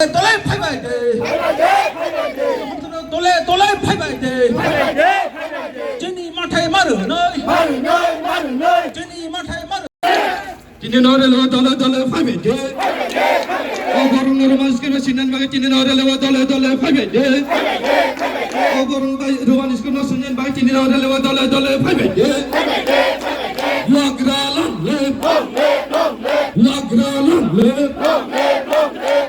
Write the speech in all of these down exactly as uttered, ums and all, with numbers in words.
Dole phaibai de. Dole, dole phaibai de. Chini mathai maru noi. Chini mathai maru. Chini no relo dole dole phaibai de. O borong no roman script sinan bagwi chini no relo dole dole phaibai de. O borong bai roman script no sinan bagwi chini no relo dole dole phaibai de. Wagra lang le. Wagra lang le.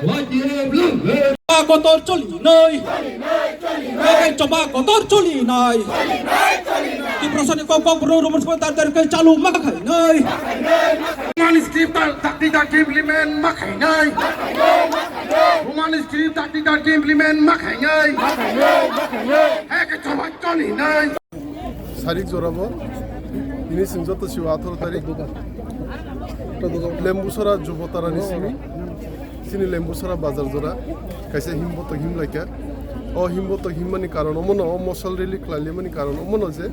Wagra lang le. Kotor choli noi. Choba kotor choli noi. Tiprasani kok kok bro roman script dar dar ke chalu ma khai noi. Roman script tak tak implement ma khai noi. Roman script tak tak implement ma khai noi. He ke choba choli noi. Sarik jorabo, ini sing joto siwa atharo tarik. Lembusora Jubotarani simi, sini Lembusora bazar jora, kaisa himboto himlaika. O himboto himmani karon omono, o mosol rally khlaimani karon omono je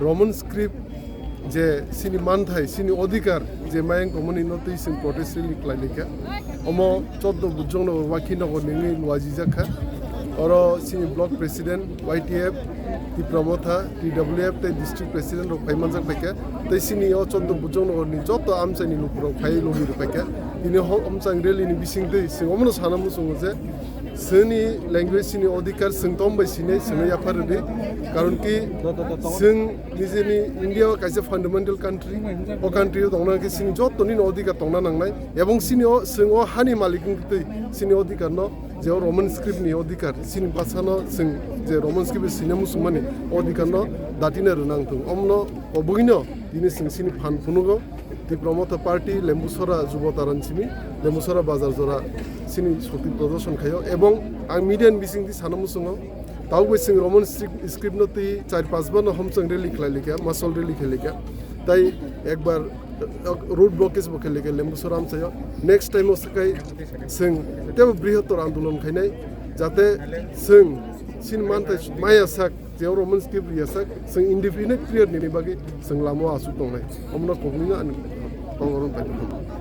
Roman script je sini manthai, sini odhikar je mayang tongmani no twi sing protest rally khlailaika. Omo choddo bujong no wakhi nogo nini luajijak kha. Oro sini block president, Y T F, Tipra Motha, T W F tei district president rok phai manjak phaikha. Tei sini o choddo bujong nogo ni joto amchaini lukurok phai logi rok phaikha. Tini ho amchang rally ni bising twi sing omono sana muchungo je sini language sini odhikar sing tom bai sini sini yaphar rwdi. Karon ki sing nijeni India o kaisa fundamental country, o country o tongna khe sini joto nini odhikar tongna nangnai. Ebong sini o sing o hani malik wngtwi sini odhikar no je o Roman script ni odhikar, sini bhasha no sing je Roman script sini musumani odhikar no datina rwnang thung. Omno obugino tini sing sini phan phunugo. Tipra Motha Party, Lembusora Jubotaran simi, Lembusora bazar jora sini shokti prodorshon khaio. Ebong ang media ni bising di sana musungo, tau bai sing Roman script, script no twi char panch bar no homchang rally khlai likha, masol rally khlai likha. Tai ekbar, eh, road blockage bo khlai likha Lembusora amchaio. Next time o sakai sing tebo brihotor andolon khainai, jate sing sin mantai maya sak je Roman script riya sak sing indefinite period nini bagwi sing lama o asuk tongnai. Omno kobni no ani tongorong pai.